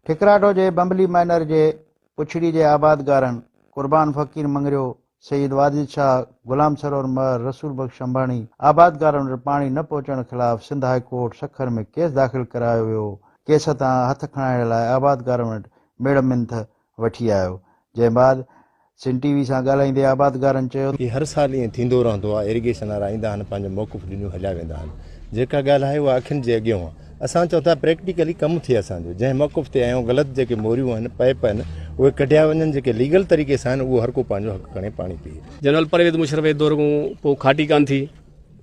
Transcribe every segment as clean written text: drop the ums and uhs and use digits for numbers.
ٺڪراٺو جي بمبلي مائنر جي پڇڙي جي آبادگارن قربان فقير مڱريو، سيد واجد شاهه، غلام سرور مهر، رسول بخش شنڀاڻي آبادگارن وٽ پاڻي نه پهچڻ خلاف Sindh high court Sukkur ۾ case داخل ڪرايو ويو، ڪيس تان هٿ کڻائڻ لاء آبادگارن وٽ ميڙ منٿ وٺي آيو، جنهن بعد سن ٽي وي سان ڳالهائيندي آبادگارن چيو ته. هي هر سال ائين ٿيندو رهندو آهي، ايريگيشن وارا ايندا آهن پنهنجو موقف ڏنيون هليا ويندا آهن، جيڪا ڳالهه آهي اها اکين جي اڳيون آهي، اسان چئون ٿا پريڪٽيڪلي ڪم ٿئي اسان جو جنهن موقف تي آهيون غلط جيڪي موريون آهن پائپ آهن اهي ڪڍيا وڃن جيڪي ليگل طريقي سان آهن اهو هر ڪو پنهنجو حق کڻي پاڻي پيئي. جنرل پرويز مشرف جي دور کان پوء کاٽي ڪانه ٿي،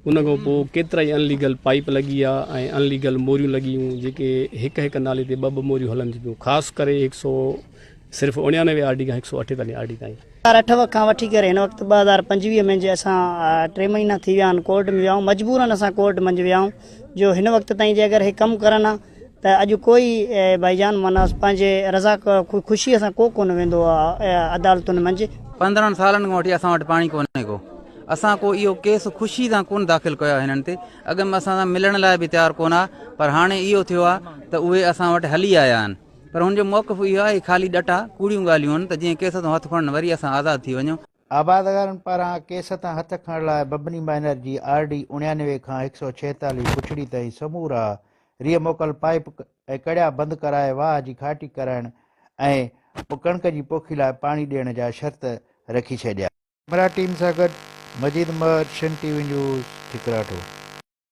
ان کان پوء ڪيترائي ان ليگل پائيپ لڳي ويا ۽ ان ليگل موريون لڳي ويون جيڪي هڪ هڪ نالي تي ٻه ٻه موريون هلن ٿيون پيون خاص ڪري هڪ سو صرف اڻيانوي آر ڊي کان هڪ سو اٺيتاليهه آر ڊي تائين. 2008 کان وٺي ڪري هن وقت 2025 ۾ جي اسان ٽي مهينا ٿي ويا آهن ڪورٽ ۾ ويا آهيون مجبورن اسان ڪورٽ منجهه ويا آهيون جو هن وقت تائين جي اگر هي ڪم ڪرن ها ته اڄ ڪوئي ڀائي جان معنيٰ پنهنجي رضا خوشيء سان ڪو ڪونه ويندو عدالتن منجهه. 15 سالن کان وٺي اسان وٽ پاڻي ڪونهي ڪو اسان ڪو اهو ڪيس خوشي سان ڪونه داخل ڪيو آهي هنن تي اڳ ۾ اسان سان ملڻ لاء به تيار ڪونه ها پر هاڻي اهو ٿيو آهي ته اهي اسان وٽ هلي آيا آهن پر هن جو موقف اهو آهي خالي ڏٽا ڪوڙيون ڳالهيون آهن ته جيئن ڪيس تان هٿ کڻن وري اسان آزاد ٿي وڃون. آبادگارن پاران ڪيس تان هٿ کڻڻ لاء ببني مائنر جي آر ڊي 89 کان 146 پڇڙي تائين سمورا ريء موڪل پائيپ ۽ ڪڙيا بند ڪرائي واهه جي کاٽي ڪرائڻ ۽ ڪڻڪ جي پوکي لاء پاڻي ڏيڻ جا شرط رکي ڇڏيا. ڪئميرا ٽيم سان گڏ مجيد مهر، شن ٽي وي نيوز، ٺڪراٺو.